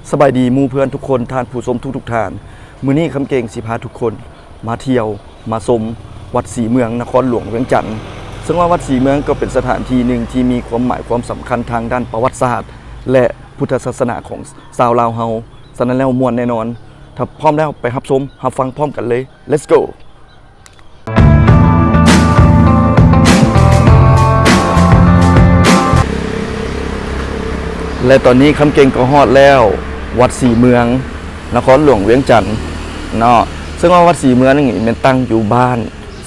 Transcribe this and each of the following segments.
ສະບາຍດີໝູ່ເພື່ອນທຸກຄົນ, ທ່ານຜູ້ຊົມທຸກໆທ່ານ. ມື້ນີ້ຄຳເກັ່ງຊິພາທຸກຄົນມາທ່ຽວມາຊົມວັດສີເມືອງ ນະຄອນຫຼວງວຽງຈັນ. ເຊິ່ງວ່າວັດສີເມືອງກໍເປັນສະຖານທີ່ໜຶ່ງທີ່ມີຄວາມໝາຍຄວາມສຳຄັນທາງດ້ານປະຫວັດສາດ ແລະ ພຸດທະສາສະໜາຂອງຊາວລາວເຮົາ. ສະນັ້ນແລ້ວມ່ວນແນ່ນອນ. ຖ້າພ້ອມແລ້ວໄປຮັບຊົມຮັບຟັງພ້ອມກັນເລີຍ. Let's go. ແລະ ຕອນນີ້ຄຳເກັ່ງກໍຮອດແລ້ວ ວັດສີເມືອງ ນະຄອນຫຼວງວຽງຈັນເນາະ. ເຊິ່ງວ່າວັດສີເມືອງນີ້ແມ່ນຕັ້ງຢູ່ບ້ານ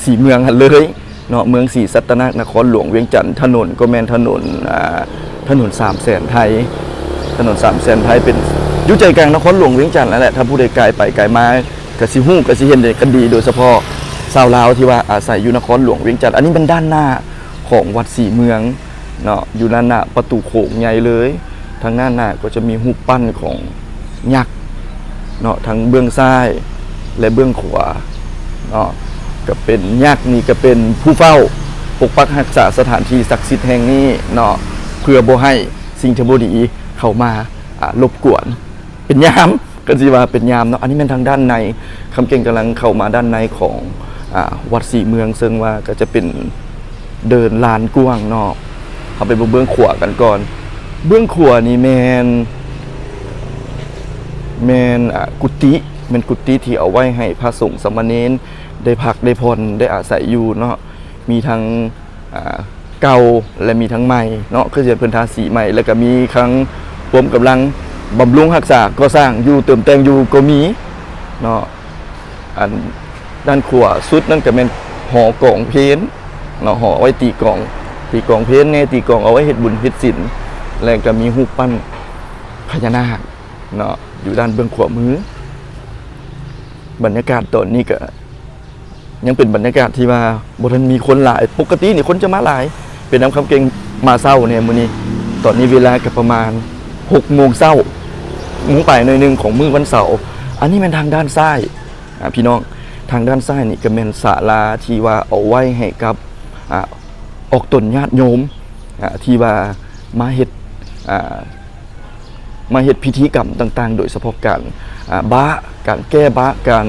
ສີເມືອງຫັ້ນເລີຍເນາະ, ເມືອງສີສັດຕະນາກ ນະຄອນຫຼວງວຽງຈັນ. ຖະໜົນກໍແມ່ນຖະໜົນ ອ່າ ຖະໜົນສາມແສນໄທ, ຖະໜົນສາມແສນໄທເປັນຢູ່ໃຈກາງນະຄອນຫຼວງວຽງຈັນນັ້ນແຫຼະ. ຖ້າຜູ້ໃດກາຍໄປກາຍມາ ກະຊິຮູ້ ກະຊິເຫັນກັນດີ, ໂດຍສະເພາະຊາວລາວທີ່ວ່າອາໄສຢູ່ນະຄອນຫຼວງວຽງຈັນ. ອັນນີ້ແມ່ນດ້ານໜ້າຂອງວັດສີເມືອງເນາະ, ຢູ່ດ້ານໜ້າປະຕູໂຂງໃຫຍ່ເລີຍ. ທາງດ້ານໜ້າກໍຈະມີຮູບປັ້ນຂອງຍັກເນາະ, ທັງເບື້ອງຊ້າຍ ແລະ ເບື້ອງຂວາເນາະ. ກະເປັນ ຍັກນີ້ກະເປັນຜູ້ເຝົ້າປົກປັກຮັກສາສະຖານທີ່ສັກສິດແຫ່ງນີ້ເນາະ, ເພື່ອບໍ່ໃຫ້ສິ່ງທີ່ບໍ່ດີເຂົ້າມາ ອາ ລົບກວນ ເປັນຍາມ ກໍຊິວ່າເປັນຍາມເນາະ. ອັນນີ້ແມ່ນທາງດ້ານໃນ, ຄຳເກັ່ງກຳລັງເຂົ້າມາດ້ານໃນຂອງ ອາ ວັດສີເມືອງ, ເຊິ່ງວ່າກໍຈະເປັນເດີ່ນລານກວ້າງເນາະ. ເຮົາໄປເບິ່ງເບື້ອງຂວາກັນກ່ອນ. ເບື້ອງຂວານີ້ແມ່ນ ແມ່ນ ອາ ກຸຕິ, ແມ່ນກຸຕິທີ່ເອົາໄວ້ໃຫ້ພະສົງສາມະເນນໄດ້ພັກໄດ້ຜ່ອນໄດ້ອາໄສຢູ່ເນາະ. ມີທັງ ອາ ເກົ່າ ແລະ ມີທັງໃໝ່ເນາະ, ຄືຊິເພິ່ນທາສີໃໝ່ ແລ້ວກໍມີທັງພວມກຳລັງບຳລຸງຮັກສາກໍ່ສ້າງຢູ່ ເຕີມແຕ່ງຢູ່ກໍມີເນາະ. ອັນດ້ານຂວາສຸດນັ້ນກໍແມ່ນຫໍກອງເພນເນາະ, ຫໍໄວ້ຕີກອງ ຕີກອງເພນແດ່, ຕີກອງເອົາໄວ້ເຮັດບຸນເຮັດສິນ, ແລະ ກໍມີຮູບປັ້ນພະຍານາກເນາະ ຢູ່ດ້ານເບື້ອງຂວາມື. ບັນຍາກາດຕອນນີ້ກໍ ຍັງເປັນບັນຍາກາດທີ່ວ່າບໍ່ທັນມີຄົນຫຼາຍ, ປົກກະຕິນີ້ຄົນຈະມາຫຼາຍ. ເປັນນຳຄຳເກັ່ງມາເຊົ້າແດ່ມື້ນີ້. ຕອນນີ້ເວລາກໍປະມານຫົກໂມງເຊົ້າ, ໂມງປາຍໜ້ອຍໜຶ່ງຂອງມື້ວັນເສົາ. ອັນນີ້ແມ່ນທາງດ້ານຊ້າຍ ອາ ພີ່ນ້ອງ, ທາງດ້ານຊ້າຍນີ້ກໍແມ່ນສາລາທີ່ວ່າເອົາໄວ້ໃຫ້ກັບ ອາ ອອກຕົນຍາດໂຍມ ອາ ທີ່ວ່າມາເຮັດ ອາ ມາເຮັດພິທີກຳຕ່າງໆ ໂດຍສະເພາະການ ອາ ບາ ການແກ້ບາ ການ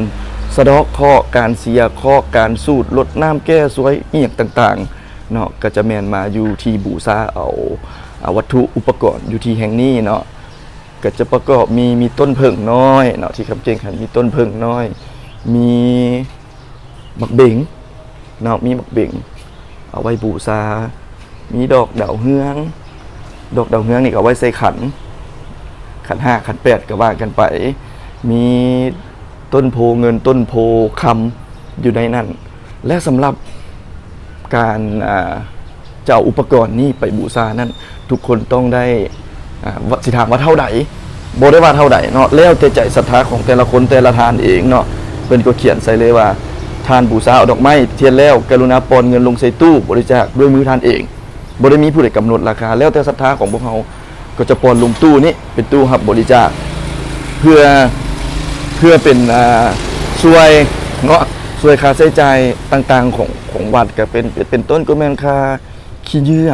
ສະເດາະເຄາະ ການເສຍເຄາະ ການສູດລົດນ້ຳແກ້ຊວຍ ອີ່ຫຍັງຕ່າງໆເນາະ, ກໍຈະແມ່ນມາຢູ່ທີ່ບູຊາເອົາ ອາ ວັດຖຸອຸປະກອນຢູ່ທີ່ແຫ່ງນີ້ເນາະ. ກໍຈະປະກອບມີ ມີຕົ້ນເຜິ້ງນ້ອຍເນາະ, ທີ່ຄຳເກັ່ງຫັ້ນມີຕົ້ນເຜິ້ງນ້ອຍ ມີ ໝາກເບັງເນາະ, ມີໝາກເບັງເອົາໄວ້ບູຊາ, ມີດອກດາວເຮືອງ, ດອກດາວເຮືອງນີ້ກໍເອົາໄວ້ໃສ່ຂັນ, ຂັນຫ້າ ຂັນແປດກໍວ່າກັນໄປ, ມີຕົ້ນໂພເງິນ ຕົ້ນໂພຄຳຢູ່ໃນນັ້ນ. ແລະ ສຳລັບການ ອາ ຈະເອົາອຸປະກອນນີ້ໄປບູຊານັ້ນ ທຸກຄົນຕ້ອງໄດ້ ອາ ວ່າ ຊິຖາມວ່າເທົ່າໃດ, ບໍ່ໄດ້ວ່າເທົ່າໃດເນາະ, ແລ້ວແຕ່ໃຈສັດທາຂອງແຕ່ລະຄົນແຕ່ລະທ່ານເອງເນາະ. ເພິ່ນກໍຂຽນໃສ່ເລີຍວ່າ ທ່ານບູຊາເອົາດອກໄມ້ທຽນແລ້ວ ກະລຸນາປ່ອນເງິນລົງໃສ່ຕູ້ບໍລິຈາກດ້ວຍມືທ່ານເອງ. ບໍ່ໄດ້ມີຜູ້ໃດກຳນົດລາຄາ, ແລ້ວແຕ່ສັດທາຂອງພວກເຮົາ ກໍຈະປ່ອນລົງຕູ້ນີ້ ເປັນຕູ້ຮັບບໍລິຈາກ ເພື່ອ ເພື່ອເປັນ ອາ ຊ່ວຍເນາະ, ຊ່ວຍຄ່າໃຊ້ຈ່າຍຕ່າງໆຂອງ ຂອງວັດ, ກໍເປັນ ເປັນ ເປັນຕົ້ນກໍແມ່ນຄ່າຂີ້ເຫຍື້ອ,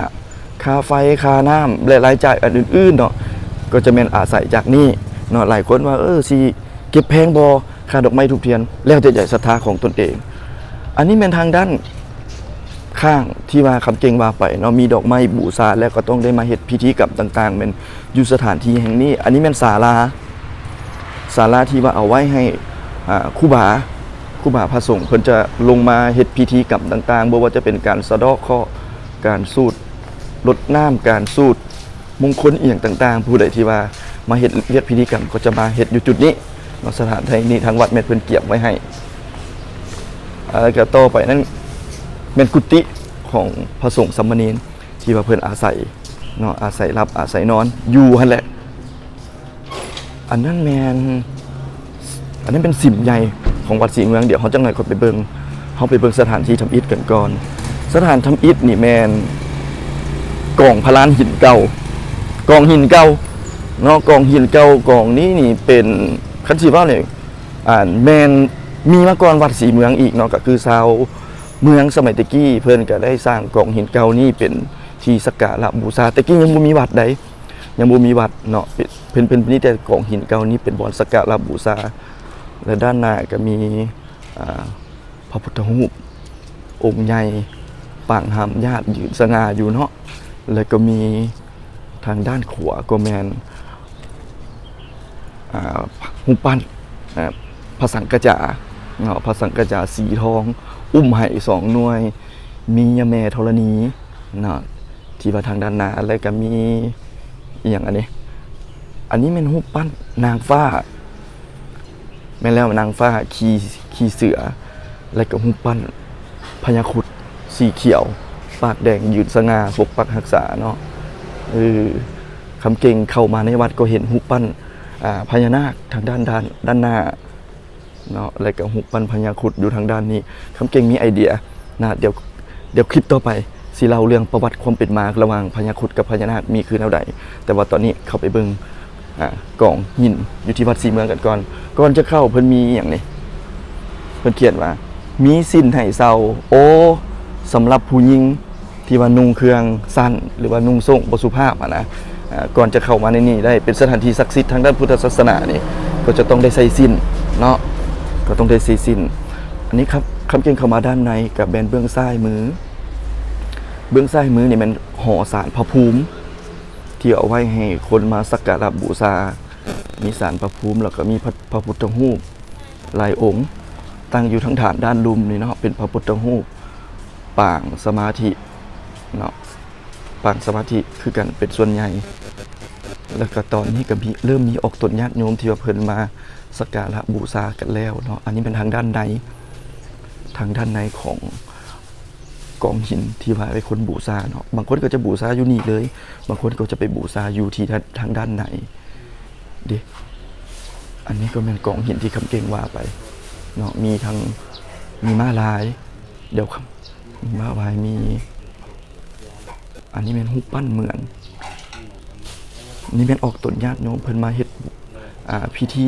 ຄ່າໄຟ, ຄ່ານ້ຳ ແລະ ລາຍຈ່າຍອັນອື່ນໆເນາະ, ກໍຈະແມ່ນອາໄສຈາກນີ້ເນາະ. ຫຼາຍຄົນວ່າ ເອີ ຊິເກັບແພງບໍ່ ຄ່າດອກໄມ້ທູບທຽນ? ແລ້ວແຕ່ໃຈສັດທາຂອງຕົນເອງ. ອັນນີ້ແມ່ນທາງດ້ານ ຂ້າງທີ່ວ່າຄຳເກັ່ງວ່າໄປເນາະ, ມີດອກໄມ້ບູຊາ ແລ້ວກໍຕ້ອງໄດ້ມາເຮັດພິທີກຳຕ່າງໆ ແມ່ນຢູ່ສະຖານທີ່ແຫ່ງນີ້. ອັນນີ້ແມ່ນສາລາ, ສາລາທີ່ວ່າເອົາໄວ້ໃຫ້ ອາ ຄູບາ, ຄູບາພະສົງເພິ່ນຈະລົງມາເຮັດພິທີກຳຕ່າງໆ, ບໍ່ວ່າຈະເປັນການສະເດາະເຄາະ, ການສູດລົດນ້ຳ, ການສູດ ມົງຄົນອີ່ຫຍັງຕ່າງໆ, ຜູ້ໃດທີ່ວ່າມາເຮັດວຽກພິທີກຳກໍຈະມາເຮັດຢູ່ຈຸດນີ້ເນາະ. ສະຖານທີ່ນີ້ທາງວັດແມ່ນເພິ່ນກຽມໄວ້ໃຫ້. ແລ້ວກໍຕໍ່ໄປນັ້ນແມ່ນກຸຕິຂອງພະສົງສາມະເນນທີ່ວ່າເພິ່ນອາໄສເນາະ, ອາໄສຫຼັບອາໄສນອນຢູ່ຫັ້ນແຫຼະ. ອັນນັ້ນແມ່ນ ອັນນັ້ນເປັນສິມໃຫຍ່ຂອງວັດສີເມືອງ. ດຽວເຮົາຈັກໜ້ອຍຄ່ອຍໄປເບິ່ງ, ເຮົາໄປເບິ່ງສະຖານທີ່ທຳອິດກັນກ່ອນ. ສະຖານທຳອິດນີ້ແມ່ນກອງພະລານຫີນເກົ່າ, ກອງຫີນເກົ່າເນາະ, ກອງຫີນເກົ່າ. ກອງນີ້ນີ້ເປັນ ຄັນຊິເວົ້ານີ້ ອາ ແມ່ນມີມາກ່ອນວັດສີເມືອງອີກເນາະ, ກໍຄືຊາວເມືອງສະໄໝແຕ່ກີ້ເພິ່ນກໍໄດ້ສ້າງກອງຫີນເກົ່ານີ້ເປັນທີ່ສັກກາລະບູຊາ. ແຕ່ກີ້ຍັງບໍ່ມີວັດໃດ. ຍັງບໍ່ມີວັດເນາະ ເປັນ ເປັນ ເປັນ ມີແຕ່ກອງຫີນເກົ່ານີ້ເປັນບ່ອນສັກກາລະບູຊາ ແລະ ດ້ານໜ້າກໍມີ ອ່າ ພະພຸດທະຮູບອົງໃຫຍ່ປາງຫ້າມຍາດຢືນສະຫງ່າຢູ່ເນາະ ແລະ ກໍມີທາງດ້ານຂວາກໍແມ່ນ ອ່າ ຮູບປັ້ນ ອ່າ ພະສັງກະຈາເນາະ ພະສັງກະຈາສີທອງ ອຸ້ມໄຫສອງໜ່ວຍ ມີຍາແມ່ທໍລະນີເນາະ ທີ່ວ່າທາງດ້ານໜ້າ ແລະ ກໍມີອີ່ຫຍັງອັນນີ້ ອັນນີ້ແມ່ນຮູບປັ້ນນາງຟ້າ ແມ່ນແລ້ວ ນາງຟ້າຂີ່ ຂີ່ເສືອ ແລະ ກໍຮູບປັ້ນພະຍາຄຸດສີຂຽວ ປາກແດງ ຢືນສະຫງ່າປົກປັກຮັກສາເນາະ. ເອີ ຄຳເກັ່ງເຂົ້າມາໃນວັດກໍເຫັນຮູບປັ້ນ ອ່າ ພະຍານາກທາງດ້ານ ດ້ານ ດ້ານໜ້າເນາະ ແລະ ກໍຮູບປັ້ນພະຍາຄຸດຢູ່ທາງດ້ານນີ້. ຄຳເກັ່ງມີໄອເດຍນະ ດຽວ ດຽວຄລິບຕໍ່ໄປຊິເລົ່າເລື່ອງປະຫວັດຄວາມເປັນມາລະຫວ່າງພະຍາຄຸດກັບພະຍານາກມີຄືແນວໃດ, ແຕ່ວ່າຕອນນີ້ເຂົ້າໄປເບິ່ງ ອ່າ ກອງຫີນຢູ່ທີ່ວັດສີເມືອງກັນກ່ອນ. ກ່ອນຈະເຂົ້າເພິ່ນມີຫຍັງນີ້ ເພິ່ນຂຽນວ່າ ມີສິ້ນໃຫ້ເຊົ່າ ໂອ ສຳລັບຜູ້ຍິງທີ່ວ່ານຸ່ງເຄື່ອງສັ້ນ ຫຼືວ່ານຸ່ງໂສ້ງບໍ່ສຸພາບຫັ້ນນະ. ອ່າ ກ່ອນຈະເຂົ້າມາໃນນີ້ໄດ້ ເປັນສະຖານທີ່ສັກສິດທາງດ້ານພຸດທະສາສະໜານີ້ ກໍຈະຕ້ອງໄດ້ໃສ່ສິ້ນເນາະ ກໍຕ້ອງໄດ້ໃສ່ສິ້ນ. ອັນນີ້ຄັບ ຄຳເກັ່ງເຂົ້າມາດ້ານໃນ ກໍແມ່ນເບື້ອງຊ້າຍມື ເບື້ອງຊ້າຍມືນີ້ແມ່ນຫໍສານພະພູມ ທີ່ເອົາໄວ້ໃຫ້ຄົນມາສັກກາລະບູຊາ ມີສານພະພູມ ແລ້ວກໍມີພະ ພະພຸດທະຮູບຫຼາຍອົງ ຕັ້ງຢູ່ທາງດ້ານ ດ້ານລຸ່ມນີ້ເນາະ ເປັນພະພຸດທະຮູບປາງສະມາທິເນາະ ປາງສະມາທິຄືກັນເປັນສ່ວນໃຫຍ່. ແລ້ວກໍຕອນນີ້ກໍມີ ເລີ່ມມີອອກຕົນຍາດໂຍມທີ່ວ່າເພິ່ນມາສັກກາລະບູຊາກັນແລ້ວເນາະ. ອັນນີ້ແມ່ນທາງດ້ານໃນ ທາງດ້ານໃນຂອງ ກອງຫີນທີ່ວ່າໃຫ້ຄົນບູຊາເນາະ ບາງຄົນກໍຈະບູຊາຢູ່ນີ້ເລີຍ ບາງຄົນກໍຈະໄປບູຊາຢູ່ທີ່ທາງດ້ານໃນເດ້. ອັນນີ້ກໍແມ່ນກອງຫີນທີ່ຄຳເກັ່ງວ່າໄປເນາະ ມີທັງ ມີມ້າລາຍ ດຽວ ມີມ້າລາຍ ມີ ອັນນີ້ແມ່ນຮູບປັ້ນເໝືອນ ນີ້ແມ່ນອອກຕົນຍາດໂຍມເພິ່ນມາເຮັດ ອ່າ ພິທີ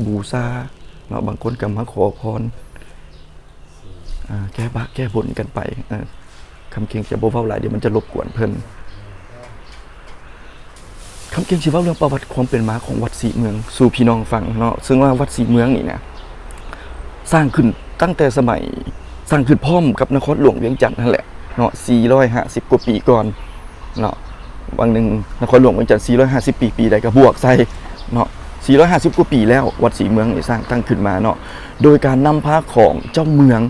ບູຊາເນາະ ບາງຄົນກໍມາຂໍພອນ ອ່າ ແກ້ບາບແກ້ບົນກັນໄປ. ເອີ ຄຳເກັ່ງຈະບໍ່ເວົ້າຫຼາຍ ດຽວມັນຈະລົບກວນເພິ່ນ. ຄຳເກັ່ງຊິເວົ້າເລື່ອງປະຫວັດຄວາມເປັນມາຂອງວັດສີເມືອງສູ່ພີ່ນ້ອງຟັງເນາະ ເຊິ່ງວ່າວັດສີເມືອງນີ້ນະ ສ້າງຂຶ້ນຕັ້ງແຕ່ສະໄໝ ສ້າງຂຶ້ນພ້ອມກັບນະຄອນຫຼວງວຽງຈັນຫັ້ນແຫຼະເນາະ ສີ່ຮ້ອຍຫ້າສິບກວ່າປີກ່ອນເນາະ. ຫວ່າງໜຶ່ງນະຄອນຫຼວງວຽງຈັນສີ່ຮ້ອຍຫ້າສິບປີ ປີໃດກໍບວກໃສ່ເນາະ ສີ່ຮ້ອຍຫ້າສິບກວ່າປີແລ້ວ ວັດສີເມືອງນີ້ສ້າງຕັ້ງຂຶ້ນມາເນາະ ໂດຍການນຳພາຂອງເຈົ້າເມືອງ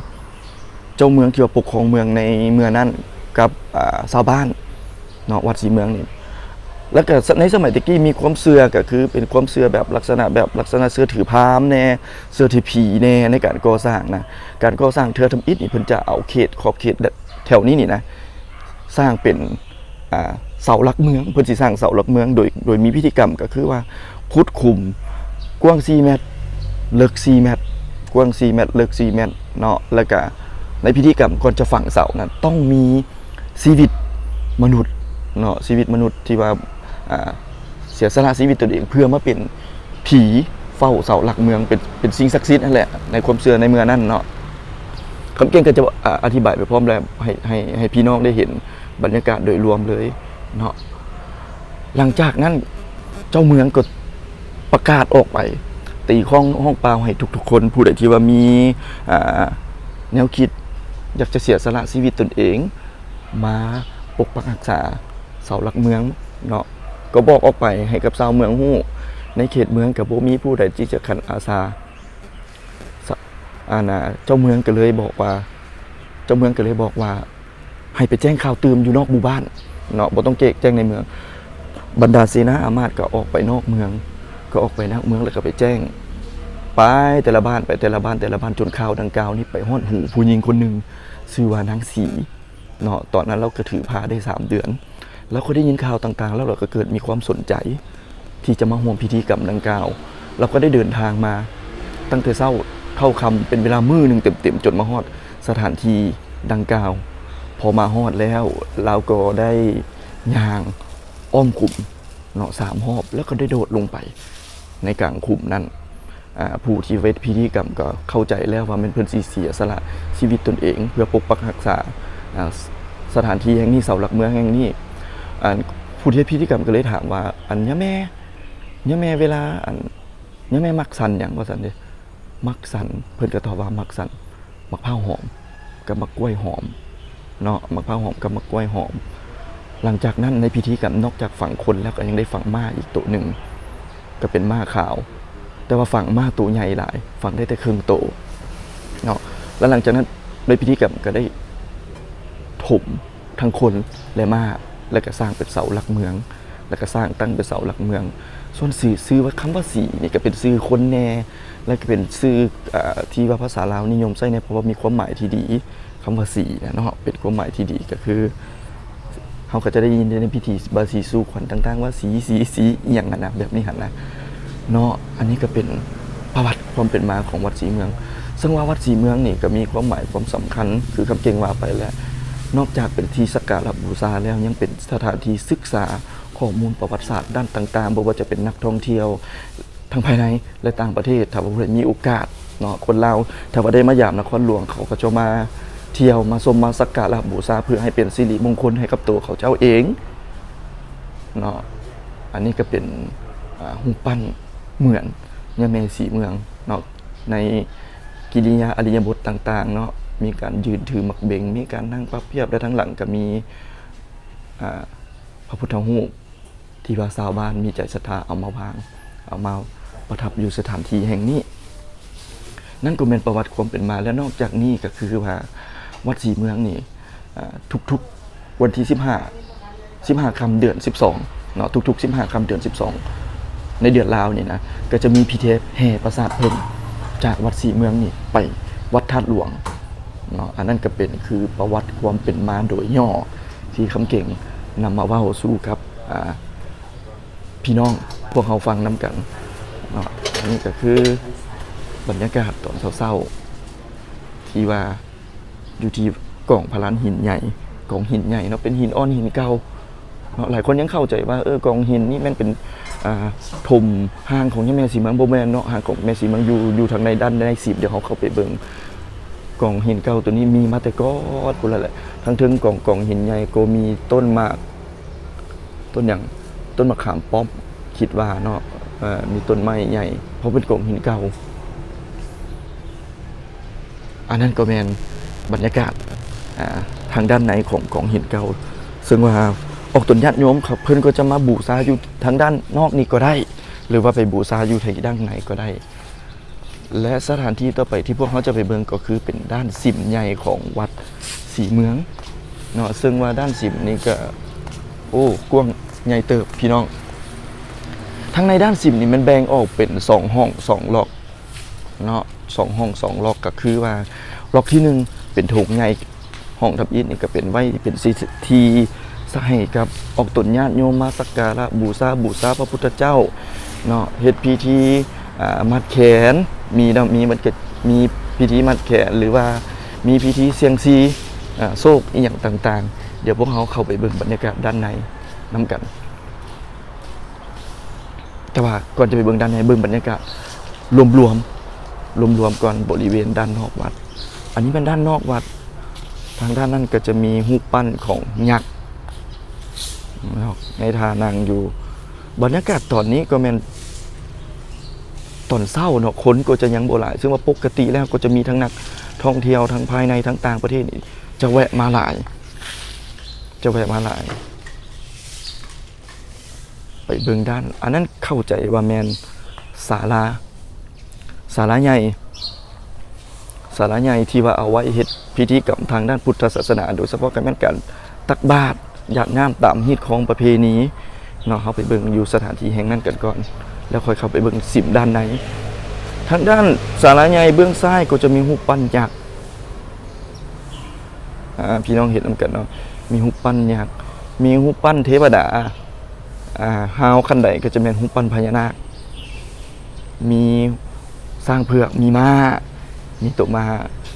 ເຈົ້າເມືອງທີ່ວ່າປົກຄອງເມືອງໃນເມື່ອນັ້ນກັບ ອ່າ ຊາວບ້ານເນາະ ວັດສີເມືອງນີ້. ແລ້ວກໍໃນສະໄໝແຕ່ກີ້ມີຄວາມເຊື່ອ ກໍຄືເປັນຄວາມເຊື່ອແບບລັກສະນະ ແບບລັກສະນະເຊື່ອຖືພາມແດ່ ເຊື່ອຖືຜີແດ່ໃນການກໍ່ສ້າງນະ. ການກໍ່ສ້າງເທື່ອທຳອິດນີ້ ເພິ່ນຈະເອົາເຂດ ຂອບເຂດແຖວນີ້ນີ້ນະ ສ້າງເປັນ ອ່າ ເສົາຫຼັກເມືອງ ເພິ່ນຊິສ້າງເສົາຫຼັກເມືອງໂດຍ ໂດຍມີພິທີກຳກໍຄືວ່າ ຂຸດຂຸມກວ້າງສີ່ແມັດ ເລິກສີ່ແມັດ ກວ້າງສີ່ແມັດ ເລິກສີ່ແມັດເນາະ. ແລ້ວກະໃນພິທີກຳກ່ອນຈະຝັງເສົານັ້ນ ຕ້ອງມີຊີວິດມະນຸດເນາະ ຊີວິດມະນຸດທີ່ວ່າ ອ່າ ເສຍສະຫຼະຊີວິດຕົນເອງເພື່ອມາເປັນ ຜີເຝົ້າເສົາຫຼັກເມືອງ ເປັນ ເປັນສິ່ງສັກສິດຫັ້ນແຫຼະ ໃນຄວາມເຊື່ອໃນເມື່ອນັ້ນເນາະ. ຄຳເກັ່ງກໍຈະ ອາ ອະທິບາຍໄປພ້ອມແລ້ວ ໃຫ້ ໃຫ້ ໃຫ້ພີ່ນ້ອງໄດ້ເຫັນບັນຍາກາດໂດຍລວມເລີຍເນາະ. ຫຼັງຈາກນັ້ນເຈົ້າເມືອງກໍປະກາດອອກໄປ ຕີຄ້ອງຮ້ອງປ່າວໃຫ້ທຸກໆຄົນ ຜູ້ໃດທີ່ວ່າມີ ອາ ແນວຄິດຢາກຈະເສຍສະຫຼະຊີວິດຕົນເອງ ມາປົກປັກຮັກສາເສົາຫຼັກເມືອງເນາະ ກໍບອກອອກໄປໃຫ້ກັບຊາວເມືອງຮູ້ ໃນເຂດເມືອງກໍບໍ່ມີຜູ້ໃດທີ່ຈະຂັນອາສາ ສະ ອັນນ່າ ເຈົ້າເມືອງກໍເລີຍບອກວ່າ ເຈົ້າເມືອງກໍເລີຍບອກວ່າ ໃຫ້ໄປແຈ້ງຂ່າວຕື່ມຢູ່ນອກໝູ່ບ້ານເນາະ ບໍ່ຕ້ອງແຈ້ງໃນເມືອງ. ບັນດາເສນາອາມາດກໍອອກໄປນອກເມືອງ ກໍອອກໄປນອກເມືອງ ແລ້ວກໍໄປແຈ້ງ ໄປແຕ່ລະບ້ານ ໄປແຕ່ລະບ້ານ ແຕ່ລະບ້ານ ຈົນຂ່າວດັ່ງກ່າວນີ້ໄປຮອດຫູຜູ້ຍິງຄົນໜຶ່ງ ຊື່ວ່ານາງສີ ເນາະ ຕອນນັ້ນລາວກໍຖືພາໄດ້ສາມເດືອນ ລາວກໍໄດ້ຍິນຂ່າວຕ່າງໆ ແລ້ວລາວກໍເກີດມີຄວາມສົນໃຈທີ່ຈະມາຮ່ວມພິທີກຳດັ່ງກ່າວ. ລາວກໍໄດ້ເດີນທາງມາຕັ້ງແຕ່ເຊົ້າເທົ່າຄ່ຳ ເປັນເວລາມື້ໜຶ່ງເຕັມໆ ຈົນມາຮອດສະຖານທີ່ດັ່ງກ່າວ. ພໍມາຮອດແລ້ວ ລາວກໍໄດ້ຍ່າງອ້ອມຂຸມເນາະ ສາມຮອບ ແລ້ວກໍໄດ້ໂດດລົງໄປໃນກາງຂຸມນັ້ນ. ອ່າ ຜູ້ທີ່ເຮັດພິທີກຳກໍເຂົ້າໃຈແລ້ວວ່າແມ່ນເພິ່ນຊິເສຍສະຫຼະຊີວິດຕົນເອງເພື່ອປົກປັກຮັກສາ ອ່າ ສະ ສະຖານທີ່ແຫ່ງນີ້ ເສົາຫຼັກເມືອງແຫ່ງນີ້. ອ່າ ຜູ້ທີ່ເຮັດພິທີກຳກໍເລີຍຖາມວ່າ ອັນ ຍາແມ່ ຍາແມ່ເວລາ ອັນ ຍາແມ່ມັກສັນຫຍັງ ວ່າຊັ້ນເດ້. ມັກສັນ ເພິ່ນກໍຕອບວ່າມັກສັນໝາກພ້າວຫອມກັບໝາກກ້ວຍຫອມເນາະ, ໝາກພ້າວຫອມກັບໝາກກ້ວຍຫອມ. ຫຼັງຈາກນັ້ນໃນພິທີກຳ ນອກຈາກຝັງຄົນແລ້ວ ກໍຍັງໄດ້ຝັງມ້າອີກໂຕໜຶ່ງ ກໍເປັນມ້າຂາວ ແຕ່ວ່າຝັງມ້າໂຕໃຫຍ່ຫຼາຍ ຝັງໄດ້ແຕ່ເຄິ່ງໂຕເນາະ. ແລ້ວຫຼັງຈາກນັ້ນໃນພິທີກຳກໍໄດ້ຖົມ ທັງຄົນ ແລະ ມ້າ ແລະ ກະສ້າງເປັນເສົາຫຼັກເມືອງ ແລະ ກະສ້າງຕັ້ງເປັນເສົາຫຼັກເມືອງ. ສ່ວນຊື່ ຊື່ວ່າ ຄຳວ່າສີນີ້ກະເປັນຊື່ຄົນແດ່ ແລະ ກະເປັນຊື່ ອາ ທີ່ວ່າພາສາລາວນິຍົມໃຊ້ແດ່ ເພາະວ່າມີຄວາມໝາຍທີ່ດີ. ຄຳວ່າສີນະເນາະ ເປັນຄວາມໝາຍທີ່ດີ ກະຄື ເຮົາກໍຈະໄດ້ຍິນໃນພິທີບາສີສູ່ຂວັນຕ່າງໆ ວ່າສີ ສີ ສີ ອີ່ຫຍັງຫັ້ນນະ ແບບນີ້ຫັ້ນນະເນາະ. ອັນນີ້ກໍເປັນປະຫວັດຄວາມເປັນມາຂອງວັດສີເມືອງ. ເຊິ່ງວ່າວັດສີເມືອງນີ້ກໍມີຄວາມໝາຍຄວາມສຳຄັນ ຄືຄຳເກັ່ງວ່າໄປແຫຼະ, ນອກຈາກເປັນທີ່ສັກກາລະບູຊາແລ້ວ ຍັງເປັນສະຖານທີ່ສຶກສາຂໍ້ມູນປະຫວັດສາດດ້ານຕ່າງໆ ບໍ່ວ່າຈະເປັນນັກທ່ອງທ່ຽວ ທັງພາຍໃນ ແລະ ຕ່າງປະເທດ. ຖ້າວ່າຜູ້ໃດມີໂອກາດເນາະ ຄົນລາວ ຖ້າວ່າໄດ້ມາຢາມນະຄອນຫຼວງ ເຂົາກໍຈະມາທ່ຽວ ມາຊົມ ມາສັກກາລະບູຊາ ເພື່ອໃຫ້ເປັນສິລິມົງຄົນໃຫ້ກັບໂຕເຂົາເຈົ້າເອງເນາະ. ອັນນີ້ກໍເປັນ ອາ ຮູບປັ້ນເໝືອນຍາແມ່ສີເມືອງເນາະ ໃນກິລິຍາອະລິຍະບົດຕ່າງໆເນາະ, ມີການຢືນຖືໝາກເບັງ ມີການນັ່ງພັບພຽບ ແລະ ທາງຫຼັງກໍມີ ອາ ພະພຸດທະຮູບ ທີ່ວ່າຊາວບ້ານມີໃຈສັດທາເອົາມາວາງ ເອົາມາປະທັບຢູ່ສະຖານທີ່ແຫ່ງນີ້. ນັ້ນກໍແມ່ນປະຫວັດຄວາມເປັນມາ ແລະ ນອກຈາກນີ້ກໍຄືວ່າວັດສີເມືອງນີ້ ອາ ທຸກໆວັນທີສິບຫ້າ ສິບຫ້າຄ່ຳເດືອນສິບສອງເນາະ, ທຸກໆສິບຫ້າຄ່ຳເດືອນສິບສອງ ໃນເດືອນລາວນີ້ນະ ກໍຈະມີພິທີແຫ່ປະສາດເພິ່ນ ຈາກວັດສີເມືອງນີ້ໄປວັດທາດຫຼວງເນາະ. ອັນນັ້ນກໍເປັນຄືປະຫວັດຄວາມເປັນມາໂດຍຫຍໍ້ ທີ່ຄຳເກັ່ງນຳມາເວົ້າສູ່ກັບ ອາ ພີ່ນ້ອງພວກເຮົາຟັງນຳກັນເນາະ. ອັນນີ້ກໍຄືບັນຍາກາດຕອນເຊົ້າໆ ທີ່ວ່າຢູ່ທີ່ກອງພະລານຫີນໃຫຍ່ ກອງຫີນໃຫຍ່ເນາະ, ເປັນຫີນອ່ອນຫີນເກົ່າເນາະ. ຫຼາຍຄົນຍັງເຂົ້າໃຈວ່າ ເອີ ກອງຫີນນີ້ແມ່ນເປັນ ອາ ຖົມຮ່າງຂອງຍາແມ່ສີເມືອງ. ບໍ່ແມ່ນເນາະ, ຮ່າງຂອງແມ່ສີເມືອງຢູ່ ຢູ່ທາງໃນດ້ານໃນສິມ. ດຽວເຮົາເຂົ້າໄປເບິ່ງ. ກອງຫີນເກົ່າໂຕນີ້ມີມາແຕ່ກ່ອນພຸ້ນແຫຼະ. ທາງເທິງກອງ ກອງຫີນໃຫຍ່ກໍມີຕົ້ນໝາກ ຕົ້ນຫຍັງ ຕົ້ນມະຂາມປ້ອມ ຄິດວ່າເນາະ, ເອີ ມີຕົ້ນໄມ້ໃຫຍ່ ເພາະເປັນກອງຫີນເກົ່າ. ອັນນັ້ນກໍແມ່ນບັນຍາກາດ ອາ ທາງດ້ານໃນຂອງກອງຫີນເກົ່າ, ເຊິ່ງວ່າອອກຕົນຍາດໂຍມເຂົາ ເພິ່ນກໍຈະມາບູຊາຢູ່ທາງດ້ານນອກນີ້ກໍໄດ້ ຫຼືວ່າໄປບູຊາຢູ່ທາງດ້ານໃນກໍໄດ້. ແລະ ສະຖານທີ່ຕໍ່ໄປທີ່ພວກເຮົາຈະໄປເບິ່ງກໍຄືເປັນດ້ານສິມໃຫຍ່ຂອງວັດສີເມືອງເນາະ, ເຊິ່ງວ່າດ້ານສິມນີ້ກະ ໂອ້ ກວ້າງໃຫຍ່ເຕີບພີ່ນ້ອງ. ທາງໃນດ້ານສິມນີ້ມັນແບ່ງອອກເປັນສອງຫ້ອງສອງລັອກເນາະ, ສອງຫ້ອງສອງລັອກ ກະຄືວ່າລັອກທີໜຶ່ງເປັນໂຖງໃຫຍ່ ຫ້ອງທຳອິດນີ້ກໍເປັນໄວ້ເປັນທີ່ ທີ່ໃຫ້ກັບອອກຕົນຍາດໂຍມມາສັກກາລະບູຊາ ບູຊາພະພຸດທະເຈົ້າເນາະ, ເຮັດພິທີ ອາ ມັດແຂນ ມີເນາະ ມີ ມັນກໍມີພິທີມັດແຂນ ຫຼືວ່າມີພິທີສ່ຽງຊີ ອາ ໂຊກອີ່ຫຍັງຕ່າງໆ. ດຽວພວກເຮົາເຂົ້າໄປເບິ່ງບັນຍາກາດດ້ານໃນນຳກັນ. ແຕ່ວ່າກ່ອນຈະໄປເບິ່ງດ້ານໃນ ເບິ່ງບັນຍາກາດລວມໆ ລວມໆກ່ອນ ບໍລິເວນດ້ານນອກວັດ. ອັນນີ້ແມ່ນດ້ານນອກວັດ, ທາງດ້ານນັ້ນກໍຈະມີຮູບປັ້ນຂອງຍັກເນາະ ໃນທ່ານັ່ງຢູ່. ບັນຍາກາດຕອນນີ້ກໍແມ່ນຕອນເຊົ້າເນາະ, ຄົນກໍຈະຍັງບໍ່ຫຼາຍ, ເຊິ່ງວ່າປົກກະຕິແລ້ວກໍຈະມີທັງນັກທ່ອງທ່ຽວ ທັງພາຍໃນ ທັງຕ່າງປະເທດນີ້ ຈະແວະມາຫຼາຍ ຈະແວະມາຫຼາຍ. ໄປເບິ່ງດ້ານ ອັນນັ້ນເຂົ້າໃຈວ່າແມ່ນສາລາ ສາລາໃຫຍ່ ສາລາໃຫຍ່ທີ່ວ່າເອົາໄວ້ເຮັດພິທີກຳທາງດ້ານພຸດທະສາສະໜາ, ໂດຍສະເພາະກໍແມ່ນການຕັກບາດຢາດນ້ຳຕາມຮີດຄອງປະເພນີເນາະ. ເຮົາໄປເບິ່ງຢູ່ສະຖານທີ່ແຫ່ງນັ້ນກັນກ່ອນ ແລ້ວຄ່ອຍເຂົ້າໄປເບິ່ງສິມດ້ານໃນ. ທາງດ້ານສາລາໃຫຍ່ເບື້ອງຊ້າຍກໍຈະມີຮູບປັ້ນຍັກ ອາ ພີ່ນ້ອງເຫັນນຳກັນເນາະ, ມີຮູບປັ້ນຍັກ ມີຮູບປັ້ນເທວະດາ ອາ ຮາວຂັ້ນໃດກໍຈະແມ່ນຮູບປັ້ນພະຍານາກ, ມີຊ້າງເຜືອກ ມີມ້າ ມີໂຕມ້າ.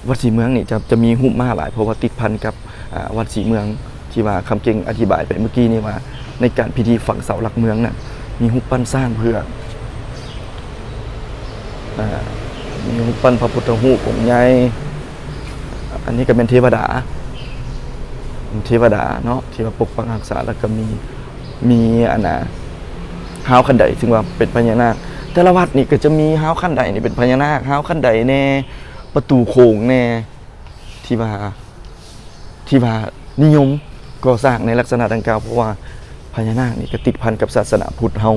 ວັດສີເມືອງນີ້ຈະ ຈະມີຮູບມ້າຫຼາຍ ເພາະວ່າຕິດພັນກັບ ອາ ວັດສີເມືອງ ທີ່ວ່າຄຳເກັ່ງອະທິບາຍໄປເມື່ອກີ້ນີ້ວ່າ ໃນການພິທີຝັງເສົາຫຼັກເມືອງນະ ມີຮູບປັ້ນຊ້າງເຜືອກ ອາ ມີຮູບປັ້ນພະພຸດທະຮູບອົງໃຫຍ່. ອັນນີ້ກໍແມ່ນເທວະດາ ເທວະດາເນາະ ທີ່ວ່າປົກປັກຮັກສາ, ແລ້ວກໍມີ ມີອັນນ່າ ຮາວຄັນໄດ ຊຶ່ງວ່າເປັນພະຍານາກ. ແຕ່ລະວັດນີ້ກໍຈະມີຮາວຄັນໄດນີ້ເປັນພະຍານາກ, ຮາວຄັນໄດແດ່, ປະຕູໂຂງແດ່ ທີ່ວ່າ ທີ່ວ່ານິຍົມກໍ່ສ້າງໃນລັກສະນະດັ່ງກ່າວ, ເພາະວ່າພະຍານາກນີ້ກໍຕິດພັນກັບສາສະໜາພຸດເຮົາ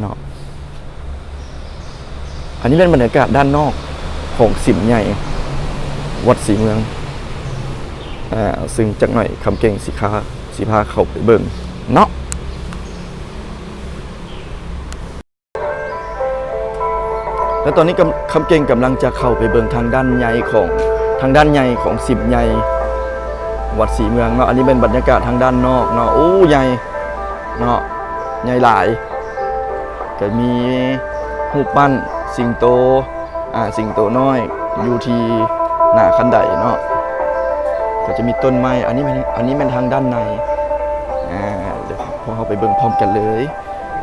ເນາະ. ອັນນີ້ແມ່ນບັນຍາກາດດ້ານນອກຂອງສິມໃຫຍ່ວັດສີເມືອງ, ອາ ຊຶ່ງຈັກໜ້ອຍຄຳເກັ່ງຊິພາ ຊິພາເຂົ້າໄປເບິ່ງເນາະ. ແລະຕອນນີ້ກຳ ຄຳເກັ່ງກຳລັງຈະເຂົ້າໄປເບິ່ງທາງດ້ານໃຫຍ່ຂອງ ທາງດ້ານໃຫຍ່ຂອງສິມໃຫຍ່ວັດສີເມືອງເນາະ. ອັນນີ້ແມ່ນບັນຍາກາດທາງດ້ານນອກເນາະ. ໂອ້ ໃຫຍ່ເນາະ, ໃຫຍ່ຫຼາຍ. ກໍມີຮູບປັ້ນສິງໂຕ ອາ ສິງໂຕນ້ອຍຢູ່ທີ່ໜ້າຄັນໄດເນາະ. ກໍຈະມີຕົ້ນໄມ້. ອັນນີ້ແມ່ນ ອັນນີ້ແມ່ນທາງດ້ານໃນ. ອາ ດຽວພວກເຮົາໄປເບິ່ງພ້ອມກັນເລີຍ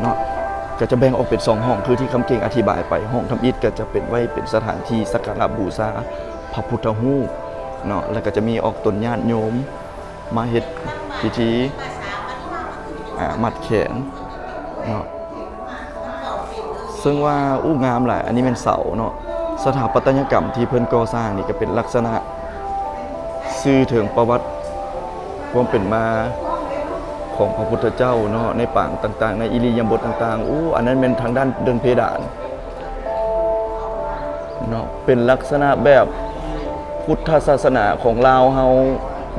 ເນາະ. ກໍຈະແບ່ງອອກເປັນສອງຫ້ອງ ຄືທີ່ຄຳເກັ່ງອະທິບາຍໄປ. ຫ້ອງທຳອິດກໍຈະເປັນໄວ້ເປັນສະຖານທີ່ສັກກາລະບູຊາພະພຸດທະຮູບເນາະ, ແລ້ວກໍຈະມີອອກຕົນຍາດໂຍມ ມາເຮັດພິທີ ອາ ມັດແຂນເນາະ. ເຊິ່ງວ່າ ໂອ້ ງາມຫຼາຍ. ອັນນີ້ແມ່ນເສົາເນາະ. ສະຖາປັດຕະຍະກຳທີ່ເພິ່ນກໍ່ສ້າງນີ້ກໍເປັນລັກສະນະສື່ເຖິງປະຫວັດຄວາມເປັນມາຂອງພະພຸດທະເຈົ້າເນາະ, ໃນປາງຕ່າງໆ ໃນອິລິຍາບົດຕ່າງໆ. ໂອ້ ອັນນັ້ນແມ່ນທາງດ້ານເທິງເພດານ ເນາະ, ເປັນລັກສະນະແບບພຸດທະສາສະໜາຂອງລາວເຮົາ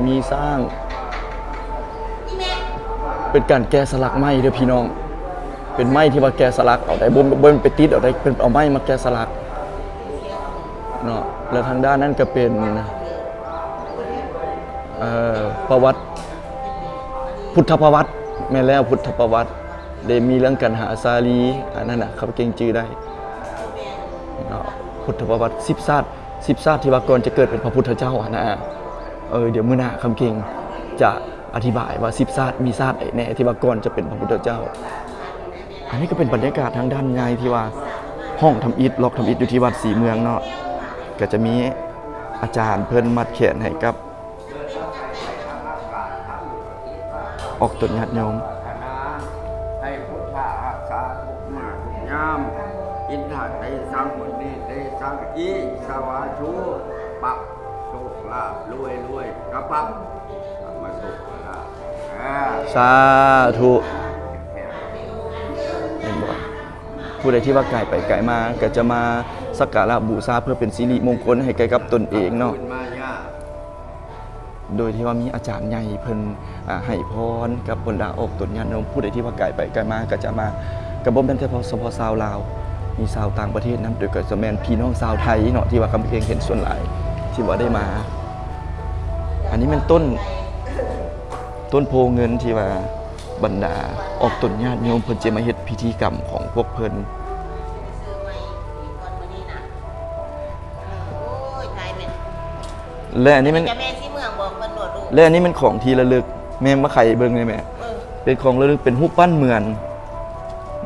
ມີສ້າງ ເປັນການແກະສະຫຼັກໄມ້ເດີ້ພີ່ນ້ອງ. ເປັນໄມ້ທີ່ວ່າແກະສະຫຼັກເອົາໄດ້, ບໍ່ ບໍ່ແມ່ນໄປຕິດເອົາໄດ້, ເປັນເອົາໄມ້ມາແກະສະຫຼັກເນາະ. ແລ້ວທາງດ້ານນັ້ນກໍເປັນ ເອີ ປະຫວັດ ພຸດທະປະຫວັດ, ແມ່ນແລ້ວ ພຸດທະປະຫວັດ. ໄດ້ມີເລື່ອງກັນຫາສາລີ ອັນນັ້ນນະ ຄຳເກັ່ງຈື່ໄດ້ເນາະ. ພຸດທະປະຫວັດສິບຊາດ ສິບຊາດທີ່ວ່າກ່ອນຈະເກີດເປັນພະພຸດທະເຈົ້າຫັ້ນນະ. ເອີ ດຽວມື້ໜ້າຄຳເກັ່ງຈະອະທິບາຍວ່າສິບຊາດ ມີຊາດໃດແດ່ທີ່ວ່າກ່ອນຈະເປັນພະພຸດທະເຈົ້າ. ອັນນີ້ກໍເປັນບັນຍາກາດທາງດ້ານໃນທີ່ວ່າຫ້ອງທຳອິດ ລັອກທຳອິດຢູ່ທີ່ວັດສີເມືອງເນາະ, ກໍຈະມີອາຈານເພິ່ນມັດແຂນໃຫ້ກັບ ອອກຕົນຍາດໂຍມ. ໃຫ້ພຸດທະຮັກສາທຸກເມື່ອທຸກຍາມ, ອິນທະເຕສັງ ມຸນີເຕສັງ ອິ ສະວາທຸ ປັບ ໂຊກລາບ ລວຍໆ ກະປັບ ມາໂຊກມາລາບ. ສາທຸ. ເຫັນບໍ່? ຜູ້ໃດທີ່ວ່າກາຍໄປກາຍມາ ກໍຈະມາສັກກາລະບູຊາ ເພື່ອເປັນສິລິມົງຄົນໃຫ້ແກ່ກັບຕົນເອງເນາະ. ໂດຍທີ່ວ່າມີອາຈານໃຫຍ່ເພິ່ນ ອາ ໃຫ້ພອນກັບບັນດາອອກຕົນຍາດໂຍມ. ຜູ້ໃດທີ່ວ່າກາຍໄປກາຍມາກໍຈະມາ, ກໍບໍ່ແມ່ນແຕ່ເພາະ ສະເພາະຊາວລາວ, ມີຊາວຕ່າງປະເທດນຳ, ໂດຍກໍຈະແມ່ນພີ່ນ້ອງຊາວໄທເນາະ ທີ່ວ່າຄຳເກັ່ງເຫັນສ່ວນຫຼາຍທີ່ວ່າໄດ້ມາ. ອັນນີ້ແມ່ນຕົ້ນ ຕົ້ນໂພເງິນທີ່ວ່າບັນດາອອກຕົນຍາດໂຍມເພິ່ນຈະມາເຮັດພິທີກຳຂອງພວກເພິ່ນ. ແລະອັນນີ້ແມ່ນ ເຈົ້າແມ່ສີເມືອງບອກເພິ່ນໂລດລູກ. ແລະອັນນີ້ແມ່ນຂອງທີ່ລະລຶກ. ແມ່ມາໄຂເບິ່ງແດ່ແມ່. ເອີ ເປັນຂອງລະລຶກ, ເປັນຮູບປັ້ນເໝືອນ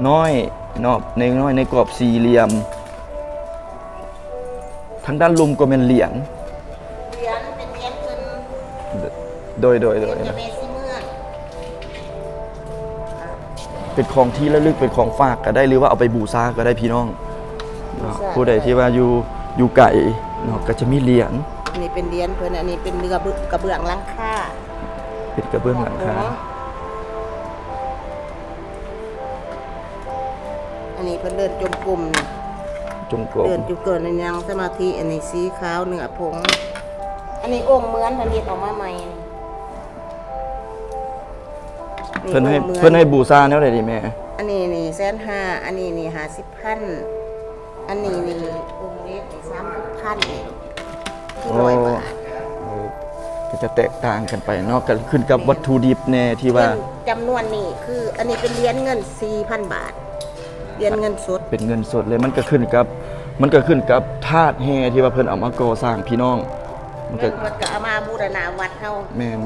ນ້ອຍເນາະ, ໃນ ນ້ອຍໃນກອບສີ່ຫຼ່ຽມ. ທາງດ້ານລຸ່ມກໍແມ່ນຫຼຽນ. ຫຼຽນ ເປັນຫຼຽນເພິ່ນ. ໂດຍ ໂດຍ ໂດຍ ເປັນຂອງທີ່ລະລຶກ ເປັນຂອງຝາກກໍໄດ້ ຫຼືວ່າເອົາໄປບູຊາກໍໄດ້ພີ່ນ້ອງເນາະ. ຜູ້ໃດທີ່ວ່າຢູ່ ຢູ່ໄກເນາະ ກໍຈະມີຫຼຽນ. ອັນນີ້ເປັນຫຼຽນເພິ່ນ, ອັນນີ້ເປັນເຮືອ ກະເບື້ອງຫຼັງຄາ. ເປັນກະເບື້ອງຫຼັງຄາ. ອັນນີ້ເພິ່ນເດີນຈົງກົມນີ້. ຈົງກົມ. ເດີນຈຸກເກີນ ນັ່ງສະມາທິ. ອັນນີ້ສີຂາວເນື້ອຜົງ. ອັນນີ້ອົງເໝືອນ ເພິ່ນເຮັດອອກມາໃໝ່. ນີ້ ເພິ່ນໃຫ້ ອົງເໝືອນ ເພິ່ນໃຫ້ບູຊາແນວໃດນີ້ແມ່? ອັນນີ້ນີ້ແສນຫ້າ, ອັນນີ້ນີ້ຫ້າສິບພັນ, ອັນນີ້ນີ້ອົງເລັກນີ້ສາມສິບພັນນີ້. ໂອ້ ຮ້ອຍບາດ. ເອີ ກໍຈະແຕກຕ່າງກັນໄປເນາະ, ກໍຂຶ້ນກັບວັດຖຸດິບແດ່ທີ່ວ່າ ເຊັ່ນ ຈຳນວນນີ້ຄື ອັນນີ້ເປັນຫຼຽນເງິນສີ່ພັນບາດ, ຫຼຽນເງິນສົດ. ເປັນເງິນສົດເລີຍ. ມັນກໍຂຶ້ນກັບ ມັນກໍຂຶ້ນກັບທາດແຮ່ທີ່ວ່າເພິ່ນເອົາມາກໍ່ສ້າງພີ່ນ້ອງ. ມັນກໍ ເພິ່ນກໍເອົາມາບູລະນະວັດເຮົາ. ແມ່ນ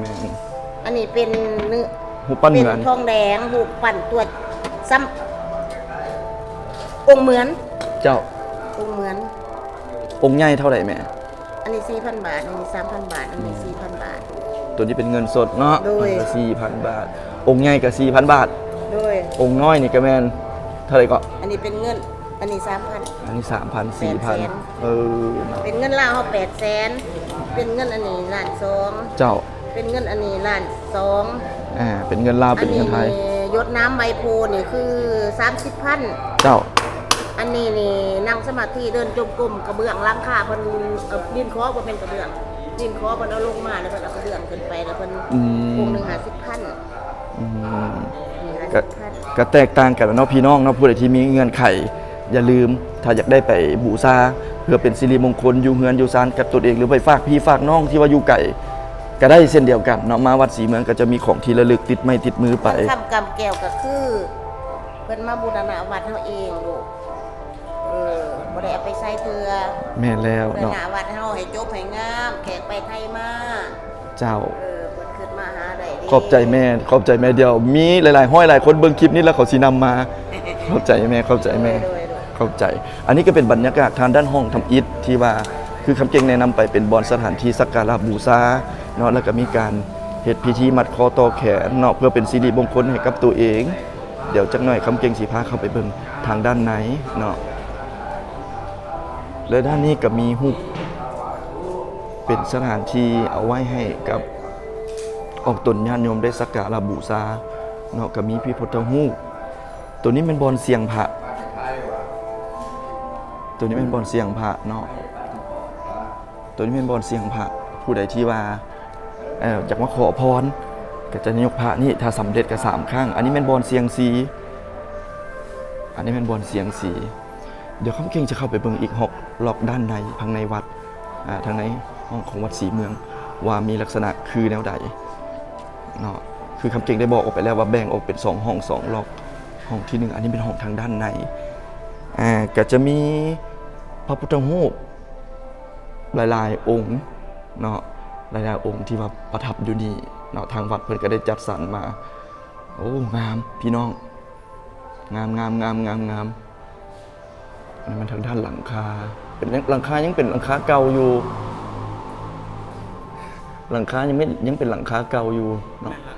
ໆ. ອັນນີ້ເປັນເນື້ອ ຮູບປັ້ນເໝືອນ ເປັນທອງແດງ ຮູບປັ້ນຕົວຊ້ຳ ອົງເໝືອນ. ເຈົ້າ ອົງເໝືອນ. ອົງໃຫຍ່ເທົ່າໃດແມ່? ອັນນີ້ສີ່ພັນບາດ, ອັນນີ້ສາມພັນບາດ, ອັນນີ້ ອືມ ສີ່ພັນບາດ. ໂຕນີ້ເປັນເງິນສົດເນາະ ໂດຍ ສີ່ພັນບາດ. ອົງໃຫຍ່ກໍສີ່ພັນບາດ ໂດຍ. ອົງນ້ອຍນີ້ກໍແມ່ນເທົ່າໃດເກາະ? ອັນນີ້ເປັນເງິນ ອັນນີ້ສາມພັນ ອັນນີ້ສາມພັນ ສີ່ພັນ ແປດແສນ ເອີ ເນາະ ເປັນເງິນລາວເຮົາແປດແສນ ເປັນເງິນອັນນີ້ລ້ານສອງ ເຈົ້າ ເປັນເງິນອັນນີ້ລ້ານສອງ ອ່າ ເປັນເງິນລາວ ເປັນເງິນໄທ ອັນນີ້ນີ້ ຢົດນ້ຳໃບໂພນີ້ຄືສາມສິບພັນ ເຈົ້າ. ອັນນີ້ນີ້ນັ່ງສະມາທິ ເດີນຈົງກົມ ກະເບື້ອງຫຼັງຄາເພິ່ນ ເອີ ດິນຂໍ ບໍ່ແມ່ນກະເບື້ອງ ດິນຂໍເພິ່ນເອົາລົງມາ ແລ້ວເພິ່ນເອົາກະເບື້ອງຂຶ້ນໄປ ແລ້ວເພິ່ນ ອືມ ອົງໜຶ່ງຫ້າສິບພັນ ອືມ ຫ້າສິບພັນ ກະ ກະແຕກຕ່າງກັນເນາະ ພີ່ນ້ອງເນາະ. ຜູ້ໃດທີ່ມີເງື່ອນໄຂ ຢ່າລືມ ຖ້າຢາກໄດ້ໄປບູຊາເພື່ອເປັນສິລິມົງຄົນ ຢູ່ເຮືອນຢູ່ຊານກັບຕົນເອງ ຫຼືໄປຝາກພີ່ຝາກນ້ອງທີ່ວ່າຢູ່ໄກກໍໄດ້ເຊັ່ນດຽວກັນເນາະ. ມາວັດສີເມືອງກໍຈະມີຂອງທີ່ລະລຶກຕິດໄມ້ຕິດມືໄປ. ຄຳກຳແກ້ວກໍຄືເພິ່ນມາບູລະນະວັດເຮົາເອງລູກ ເອີ ບໍ່ໄດ້ເອົາໄປໃຊ້ເທື່ອ. ແມ່ນແລ້ວເນາະ ບູລະນະວັດເຮົາໃຫ້ຈົບໃຫ້ງາມ ແຂກໄປໄທມາ. ເຈົ້າ ເອີ ເພິ່ນຂຶ້ນມາຫາໄດ້ເດ້. ຂອບໃຈແມ່ ຂອບໃຈແມ່. ດຽວມີຫຼາຍໆຮ້ອຍຫຼາຍຄົນເບິ່ງຄລິບນີ້ແລ້ວເຂົາຊິນຳມາ. ຂອບໃຈແມ່ ຂອບໃຈແມ່ ໂດຍ ໂດຍ ຂອບໃຈ. ອັນນີ້ກໍເປັນບັນຍາກາດທາງດ້ານຫ້ອງທຳອິດ ທີ່ວ່າຄືຄຳເກັ່ງແນະນຳໄປເປັນບ່ອນສະຖານທີ່ສັກກາລະບູຊາເນາະ ແລ້ວກໍມີການເຮັດພິທີມັດຄໍຕໍ່ແຂນເນາະ ເພື່ອເປັນສິລິມົງຄົນໃຫ້ກັບຕົວເອງ. ດຽວຈັກໜ້ອຍຄຳເກັ່ງຊິພາເຂົ້າໄປເບິ່ງທາງດ້ານໃນເນາະ ແລະ ດ້ານນີ້ກໍມີຮູບ ເປັນສະຖານທີ່ເອົາໄວ້ໃຫ້ກັບອອກຕົນຍາດໂຍມໄດ້ສັກກາລະບູຊາເນາະ. ກໍມີພິພຸດທະຮູບ ໂຕນີ້ແມ່ນບ່ອນສ່ຽງພະ ໂຕນີ້ແມ່ນບ່ອນສ່ຽງພະເນາະ ໂຕນີ້ແມ່ນບ່ອນສ່ຽງພະ. ຜູ້ໃດທີ່ວ່າ ເອີ ຢາກມາຂໍພອນ ກໍຈະຍົກພະນີ້ ຖ້າສຳເລັດກໍສາມຄັ້ງ. ອັນນີ້ແມ່ນບ່ອນສ່ຽງຊີ ອັນນີ້ແມ່ນບ່ອນສ່ຽງຊີ. ດຽວຄຳເກັ່ງຈະເຂົ້າໄປເບິ່ງອີກຮອກ ລັອກດ້ານໃນ ທາງໃນວັດ ອ່າ ທາງໃນຫ້ອງຂອງວັດສີເມືອງ ວ່າມີລັກສະນະຄືແນວໃດເນາະ. ຄືຄຳເກັ່ງໄດ້ບອກອອກໄປແລ້ວວ່າແບ່ງອອກເປັນສອງຫ້ອງ ສອງລັອກ. ຫ້ອງທີໜຶ່ງ ອັນນີ້ເປັນຫ້ອງທາງດ້ານໃນ ອ່າ ກໍຈະມີພະພຸດທະຮູບຫຼາຍໆອົງເນາະ ຫຼາຍໆອົງທີ່ວ່າປະທັບຢູ່ນີ້ເນາະ. ທາງວັດເພິ່ນກໍໄດ້ຈັດສັນມາ. ໂອ້ ງາມ ພີ່ນ້ອງ ງາມໆໆໆໆ. ອັນນີ້ມັນທາງດ້ານຫຼັງຄາ ເປັນ ຫຼັງຄາຍັງເປັນຫຼັງຄາເກົ່າຢູ່ ຫຼັງຄາຍັງເປັນ ຍັງເປັນຫຼັງຄາເກົ່າຢູ່ເນາະ. ແມ່ນລະ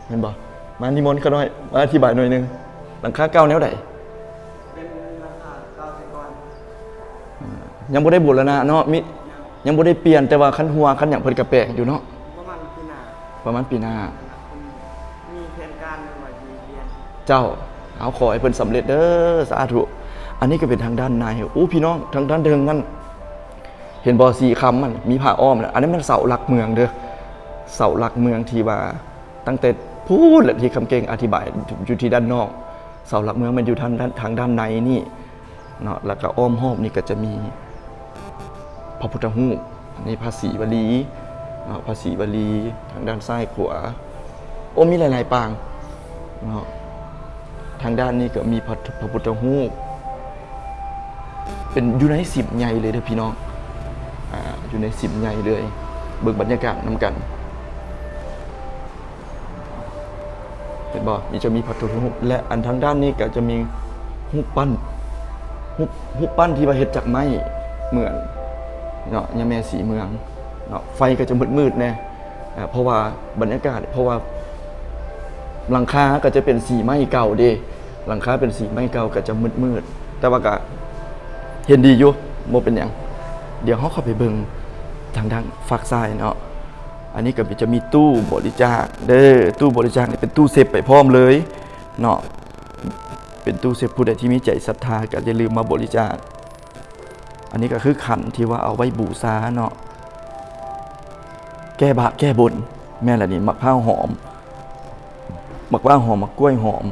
ເຫັນບໍ່? ມານິມົນຂ້ານ້ອຍ ມາອະທິບາຍໜ້ອຍໜຶ່ງ ຫຼັງຄາເກົ່າແນວໃດ? ເປັນຫຼັງຄາເກົ່າແຕ່ກ່ອນ ອ່າ ຍັງບໍ່ໄດ້ບູລະນະເນາະ ມີ ຍັງ ຍັງບໍ່ໄດ້ປ່ຽນ ແຕ່ວ່າຄັນຮົ່ວຄັນຫຍັງເພິ່ນກະແປງຢູ່ເນາະ. ປະມານປີໜ້າ ປະມານປີໜ້າ ມີແຜນການວ່າຊິປ່ຽນ. ເຈົ້າ ເອົາ ຂໍໃຫ້ເພິ່ນສຳເລັດເດີ ສາທຸ. ອັນນີ້ກໍເປັນທາງດ້ານໃນ. ໂອ້ ພີ່ນ້ອງ ທາງດ້ານເທິງນັ້ນ ເຫັນບໍ່ ສີຄຳມັນມີຜ້າອ້ອມນະ ອັນນັ້ນແມ່ນເສົາຫຼັກເມືອງເດີ ເສົາຫຼັກເມືອງທີ່ວ່າຕັ້ງແຕ່ພຸ້ນແຫຼະ ທີ່ຄຳເກັ່ງອະທິບາຍຢູ່ທີ່ດ້ານນອກ. ເສົາຫຼັກເມືອງແມ່ນຢູ່ທາງດ້ານ ທາງດ້ານໃນນີ້ເນາະ ແລ້ວກໍອ້ອມຮອບນີ້ກໍຈະມີພະພຸດທະຮູບ ອັນນີ້ພະສີວະລີເນາະ ພະສີວະລີທາງດ້ານຊ້າຍຂວາ. ໂອ້ ມີຫຼາຍໆປາງເນາະ. ທາງດ້ານນີ້ກໍມີພະ ພະພຸດທະຮູບ ເປັນຢູ່ໃນສິມໃຫຍ່ເລີຍເດີພີ່ນ້ອງ ອ່າ ຢູ່ໃນສິມໃຫຍ່ເລີຍ. ເບິ່ງບັນຍາກາດນຳກັນ ເຫັນບໍ່? ນີ້ຈະມີພະພຸດທະຮູບ ແລະ ອັນທາງດ້ານນີ້ກໍຈະມີຮູບປັ້ນ ຮູບ ຮູບປັ້ນທີ່ວ່າເຮັດຈາກໄມ້ເໝືອນເນາະ ຍາແມ່ສີເມືອງເນາະ. ໄຟກໍຈະມືດໆແດ່ ອ່າ ເພາະວ່າບັນຍາກາດ ເພາະວ່າຫຼັງຄາກໍຈະເປັນສີໄມ້ເກົ່າເດ້ ຫຼັງຄາເປັນສີໄມ້ເກົ່າກໍຈະມືດໆ ແຕ່ວ່າກໍເຫັນດີຢູ່ ບໍ່ເປັນຫຍັງ. ດຽວເຮົາເຂົ້າໄປເບິ່ງທາງດ້ານຟາກຊ້າຍເນາະ. ອັນນີ້ກໍຈະມີຕູ້ບໍລິຈາກເດີ ຕູ້ບໍລິຈາກນີ້ເປັນຕູ້ເຊັບໄປພ້ອມເລີຍເນາະ ເປັນຕູ້ເຊັບ. ຜູ້ໃດທີ່ມີໃຈສັດທາກໍຢ່າລືມມາບໍລິຈາກ. ອັນນີ້ກໍຄືຂັນທີ່ວ່າເອົາໄວ້ບູຊາເນາະ ແກ້ບາບແກ້ບົນ. ແມ່ນລະນີ້ ໝາກພ້າວຫອມ ໝາກພ້າວຫອມ ໝາກກ້ວຍຫອມ.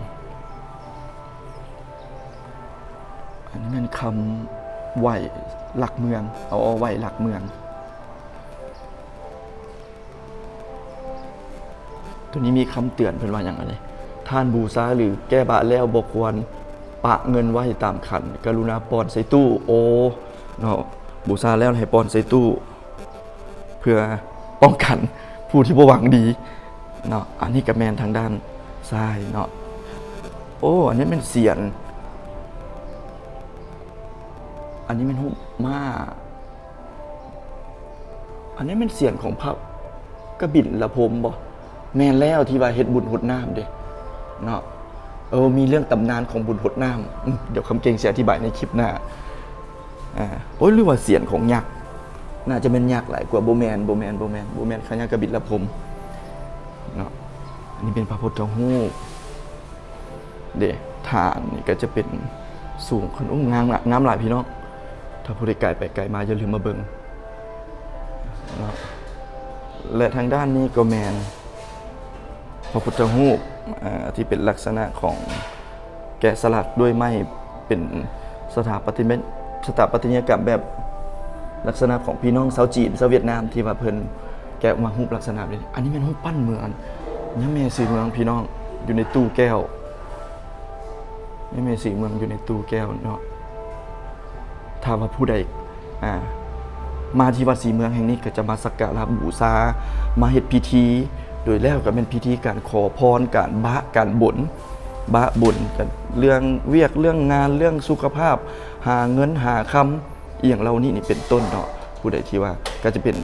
ອັນນີ້ແມ່ນຄຳໄຫວ້ຫຼັກເມືອງ ເອົາ ເອົາໄຫວ້ຫຼັກເມືອງ. ໂຕນີ້ມີຄຳເຕືອນເພິ່ນວ່າຫຍັງອັນນີ້ ທ່ານບູຊາ ຫຼື ແກ້ບາບແລ້ວບໍ່ຄວນປະເງິນໄວ້ຕາມຂັນ ກະລຸນາປ່ອນໃສ່ຕູ້. ໂອ້ ເນາະ ບູຊາແລ້ວໃຫ້ປ່ອນໃສ່ຕູ້ ເພື່ອປ້ອງກັນຜູ້ທີ່ບໍ່ຫວັງດີເນາະ. ອັນນີ້ກະແມ່ນທາງດ້ານຊ້າຍເນາະ. ໂອ້ ອັນນີ້ແມ່ນສຽນ ອັນນີ້ແມ່ນຮູບມ້າ. ອັນນີ້ແມ່ນສຽນຂອງພະກະບິນລະພົມບໍ່? ແມ່ນແລ້ວ ທີ່ວ່າເຮັດບຸນຫົດນ້ຳເດ້ເນາະ. ເອີ ມີເລື່ອງຕຳນານຂອງບຸນຫົດນ້ຳ ອືມ ດຽວຄຳເກັ່ງຊິອະທິບາຍໃນຄລິບໜ້າ. ອາ ໂອ້ຍ ຫຼືວ່າສຽນຂອງຍັກ? ໜ້າຈະແມ່ນຍັກຫຼາຍກວ່າ. ບໍ່ແມ່ນ ບໍ່ແມ່ນ ບໍ່ແມ່ນ ບໍ່ແມ່ນຂະຍະກະບິນລະພົມເນາະ. ອັນນີ້ເປັນພະພຸດທະຮູບເດ້. ຖານນີ້ກໍຈະເປັນສູງຂຶ້ນ ໂອ້ ງາມ ງາມຫຼາຍພີ່ນ້ອງ. ຖ້າຜູ້ໃດໄກໄປໄກມາ ຢ່າລືມມາເບິ່ງເນາະ. ແລະ ທາງດ້ານນີ້ກໍແມ່ນ ພະພຸດທະຮູບ ເອີ ທີ່ເປັນລັກສະນະຂອງແກະສະຫຼັກດ້ວຍໄມ້ ເປັນສະຖາປັດຕິ ສະຖາປັດຕະຍະກຳແບບລັກສະນະຂອງພີ່ນ້ອງຊາວຈີນ ຊາວຫວຽດນາມ ທີ່ວ່າເພິ່ນແກະອອກມາຮູບລັກສະນະນີ້. ອັນນີ້ແມ່ນຮູບປັ້ນເມືອງ ຍາແມ່ສີເມືອງ ພີ່ນ້ອງ ຢູ່ໃນຕູ້ແກ້ວ. ຍາແມ່ສີເມືອງຢູ່ໃນຕູ້ແກ້ວເນາະ. ຖ້າວ່າຜູ້ໃດ ອ່າ ມາທີ່ວັດສີເມືອງແຫ່ງນີ້ ກໍຈະມາສັກກາລະບູຊາ ມາເຮັດພິທີ ໂດຍແລ້ວກໍແມ່ນພິທີການຂໍພອນ ການບະ ການບົນ ບະບົນກັນເລື່ອງວຽກເລື່ອງງານ ເລື່ອງສຸຂະພາບ ຫາເງິນຫາຄຳ ອີ່ຫຍັງເຫຼົ່ານີ້ນີ້ເປັນຕົ້ນເນາະ. ຜູ້ໃດທີ່ວ່າ ກໍຈະເປັນ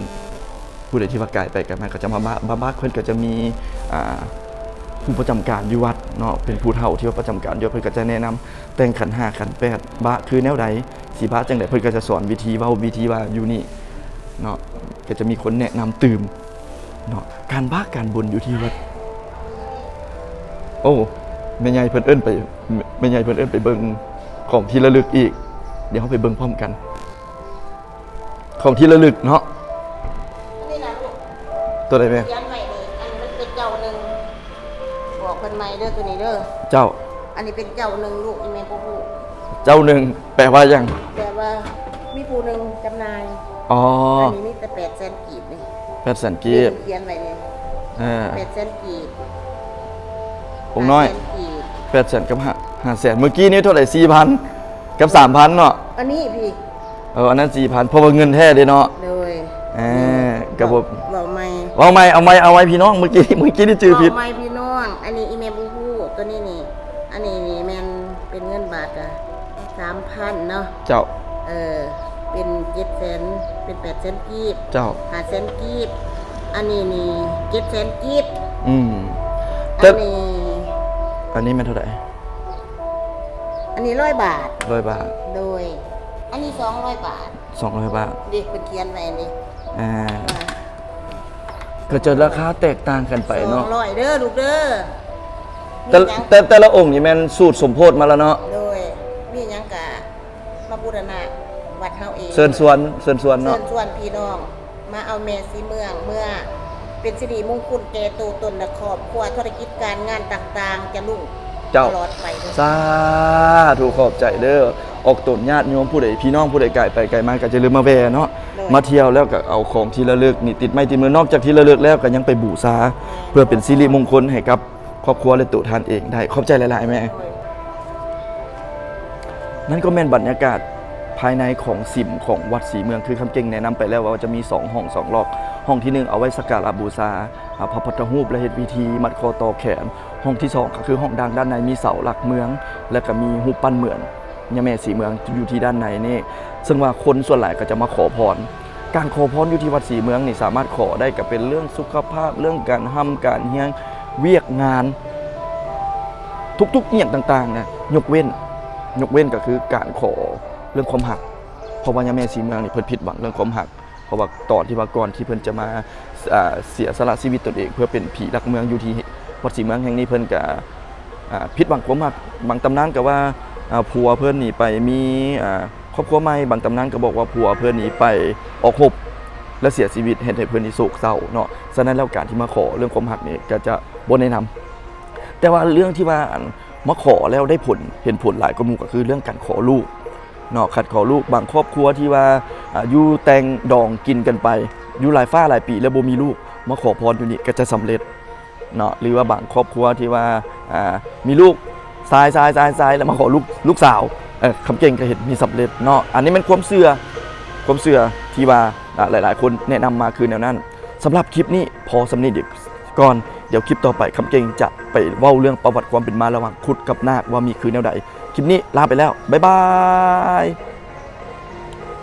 ຜູ້ໃດທີ່ວ່າກາຍໄປກາຍມາ ກໍຈະມາບະ ບະ ບະ ເພິ່ນກໍຈະມີ ອ່າ ຜູ້ປະຈຳການຢູ່ວັດເນາະ ເປັນຜູ້ເຖົ້າທີ່ວ່າປະຈຳການຢູ່ ເພິ່ນກໍຈະແນະນຳແຕ່ງຂັນຫ້າ ຂັນແປດ ບະຄືແນວໃດ ຊິບະຈັ່ງໃດ ເພິ່ນກໍຈະສອນວິທີເວົ້າ ວິທີວ່າຢູ່ນີ້ເນາະ. ກໍຈະມີຄົນແນະນຳຕື່ມເນາະ ການບະການບົນຢູ່ທີ່ວັດ. ໂອ້ ແມ່ໃຫຍ່ເພິ່ນເອີ້ນໄປ ແມ່ໃຫຍ່ເພິ່ນເອີ້ນໄປເບິ່ງຂອງທີ່ລະລຶກອີກ ດຽວເຮົາໄປເບິ່ງພ້ອມກັນ. ຂອງທີ່ລະລຶກເນາະ. ອັນນີ້ນະລູກ ຕົວໃດແມ່? ຂຽນໄວ້ນີ້ ອັນນີ້ມັນເປັນເຈົ້າໜຶ່ງ ບອກເພິ່ນໃໝ່ເດີ ຕົວນີ້ເດີ. ເຈົ້າ ອັນນີ້ເປັນເຈົ້າໜຶ່ງລູກ ອີແມ່ບໍ່ຮູ້. ເຈົ້າໜຶ່ງແປວ່າຫຍັງ? ແປວ່າມີຜູ້ໜຶ່ງຈຳໜ່າຍ. ອໍ ອັນນີ້ມີແຕ່ແປດແສນກີບນີ້ ແປດແສນກີບ ຂຽນໄວ້ນີ້. ເອີ ແປດແສນກີບ ອົງນ້ອຍ ແປດແສນກີບ ແປດແສນກັບຫ້າ ຫ້າແສນ. ມື້ກີ້ນີ້ເທົ່າໃດ? ສີ່ພັນກັບສາມພັນເນາະ. ອັນນີ້ພີ້ ເອີ ອັນນັ້ນສີ່ພັນ ເພາະວ່າເງິນແທ້ເດ້ເນາະ. ໂດຍ ເອີ ກະບໍ່ ເວົ້າໃໝ່ ເວົ້າໃໝ່ ເອົາໃໝ່ ເອົາໃໝ່ພີ່ນ້ອງ ມື້ກີ້ ມື້ກີ້ນີ້ຈື່ຜິດ. ເວົ້າໃໝ່ພີ່ນ້ອງ ອັນນີ້ອີແມ່ບໍ່ຮູ້ ຕົວນີ້ນີ້ ອັນນີ້ນີ້ແມ່ນເປັນເງິນບາດກະສາມພັນເນາະ. ເຈົ້າ ເອີ ເປັນເຈັດແສນ ເປັນແປດແສນກີບ. ເຈົ້າ ຫ້າແສນກີບ. ອັນນີ້ນີ້ເຈັດແສນກີບ. ອືມ ແຕ່ ອັນນີ້ ອັນນີ້ແມ່ນເທົ່າໃດ? ອັນນີ້ຮ້ອຍບາດ. ຮ້ອຍບາດ. ໂດຍ ອັນນີ້ສອງຮ້ອຍບາດ. ສອງຮ້ອຍບາດ ເດ້ ເພິ່ນຂຽນໄວ້ນີ້. ອ່າ ອ່າ ກໍຈະລາຄາແຕກຕ່າງກັນໄປເນາະ. ສອງຮ້ອຍເດີລູກເດີ. ແຕ່ ແຕ່ ແຕ່ລະອົງນີ້ແມ່ນສູດສົມໂພດມາແລ້ວເນາະ. ໂດຍ ມີຫຍັງກະມາບູລະນະວັດເຮົາເອງ. ເຊີນຊວນ ເຊີນຊວນເນາະ ເຊີນຊວນພີ່ນ້ອງ ມາເອົາແມ່ສີເມືອງເມືອ ເປັນສິລິມຸງຄຸນແກ່ໂຕຕົນ ແລະ ຄອບຄົວ ທຸລະກິດການງານຕ່າງໆ ຈະລຸ້ງ ເຈົ້າ ຕະຫຼອດໄປເດີ. ສາທຸ ຂອບໃຈເດີ ອອກຕົນຍາດໂຍມຜູ້ໃດ ພີ່ນ້ອງຜູ້ໃດກາຍໄປກາຍມາ ກໍຢ່າລືມມາແວ່ເນາະ. ໂດຍ ມາທ່ຽວແລ້ວກໍເອົາຂອງທີ່ລະລຶກນີ້ຕິດໄມ້ຕິດມື ນອກຈາກທີ່ລະລຶກແລ້ວ ກໍຍັງໄປບູຊາ ແມ່ນ ເພື່ອເປັນສິລິມຸງຄຸນໃຫ້ກັບຄອບຄົວ ແລະ ໂຕທ່ານເອງໄດ້. ຂອບໃຈຫຼາຍໆແມ່. ໂດຍ ນັ້ນກໍແມ່ນບັນຍາກາດພາຍໃນຂອງສິມຂອງວັດສີເມືອງ ຄືຄຳເກັ່ງແນະນຳໄປແລ້ວວ່າຈະມີສອງຫ້ອງສອງລັອກ. ຫ້ອງທີໜຶ່ງເອົາໄວ້ສັກກາລະບູຊາ ອາ ພະພຸດທະຮູບ ແລະ ເຮັດພິທີມັດຂໍ້ຕໍ່ແຂນ. ຫ້ອງທີສອງກໍຄືຫ້ອງດັງ ດ້ານໃນມີເສົາຫຼັກເມືອງ ແລະ ກໍມີຮູບປັ້ນເໝືອນຍາແມ່ສີເມືອງຢູ່ທີ່ດ້ານໃນນີ້ ເຊິ່ງວ່າຄົນສ່ວນຫຼາຍກໍຈະມາຂໍພອນ. ການຂໍພອນຢູ່ທີ່ວັດສີເມືອງນີ້ສາມາດຂໍໄດ້ ກໍເປັນເລື່ອງສຸຂະພາບ ເລື່ອງການຮ່ຳການຮຽນ ວຽກງານ ທຸກໆອີ່ຫຍັງຕ່າງໆນະ ຍົກເວັ້ນ ຍົກເວັ້ນກໍຄືການຂໍເລື່ອງຄວາມຮັກ ເພາະວ່າຍາແມ່ສີເມືອງນີ້ເພິ່ນຜິດຫວັງເລື່ອງຄວາມຮັກ ເພາະວ່າຕອນທີ່ວ່າກ່ອນທີ່ເພິ່ນຈະມາ ອ່າ ເສຍສະຫຼະຊີວິດຕົນເອງເພື່ອເປັນຜີຫຼັກເມືອງຢູ່ທີ່ວັດສີເມືອງແຫ່ງນີ້ ເພິ່ນກະ ອ່າ ຜິດຫວັງຄວາມຮັກ. ບາງຕຳນານກໍວ່າ ອ່າ ຜົວເພິ່ນນີ້ໄປມີ ອ່າ ຄອບຄົວໃໝ່, ບາງຕຳນານກໍບອກວ່າຜົວເພິ່ນນີ້ໄປອອກຮົບ ແລະ ເສຍຊີວິດ ເຮັດໃຫ້ເພິ່ນນີ້ໂສກເສົ້າເນາະ. ສະນັ້ນແລ້ວ ການທີ່ມາຂໍເລື່ອງຄວາມຮັກນີ້ກໍຈະບໍ່ແນະນຳ. ແຕ່ວ່າເລື່ອງທີ່ວ່າ ອັນ ມາຂໍແລ້ວໄດ້ຜົນ ເຫັນຜົນຫຼາຍກວ່າໝູ່ ກໍຄືເລື່ອງການຂໍລູກເນາະ, ຄັນຂໍລູກ. ບາງຄອບຄົວທີ່ວ່າ ອາ ຢູ່ແຕ່ງດອງກິນກັນໄປ ຢູ່ຫຼາຍຟ້າຫຼາຍປີແລ້ວບໍ່ມີລູກ ມາຂໍພອນຢູ່ນີ້ກໍຈະສຳເລັດເນາະ. ຫຼືວ່າບາງຄອບຄົວທີ່ວ່າ ອາ ມີລູກຊາຍ ຊາຍ ຊາຍ ຊາຍ ແລ້ວມາຂໍລູກ ລູກສາວ ເອີ ຄຳເກັ່ງກໍເຮັດມີສຳເລັດເນາະ. ອັນນີ້ແມ່ນຄວາມເຊື່ອ ຄວາມເຊື່ອທີ່ວ່າ ອາ ຫຼາຍໆຄົນແນະນຳມາຄືແນວນັ້ນ. ສຳລັບຄລິບນີ້ພໍສ່ຳນີ້ ກ່ອນ, ດຽວຄລິບຕໍ່ໄປ ຄຳເກັ່ງຈະໄປເວົ້າເລື່ອງປະຫວັດຄວາມເປັນມາລະຫວ່າງຄຸດກັບນາກ ວ່າມີຄືແນວໃດ. ຄລິບນີ້ລາໄປແລ້ວ ບາຍບາຍ.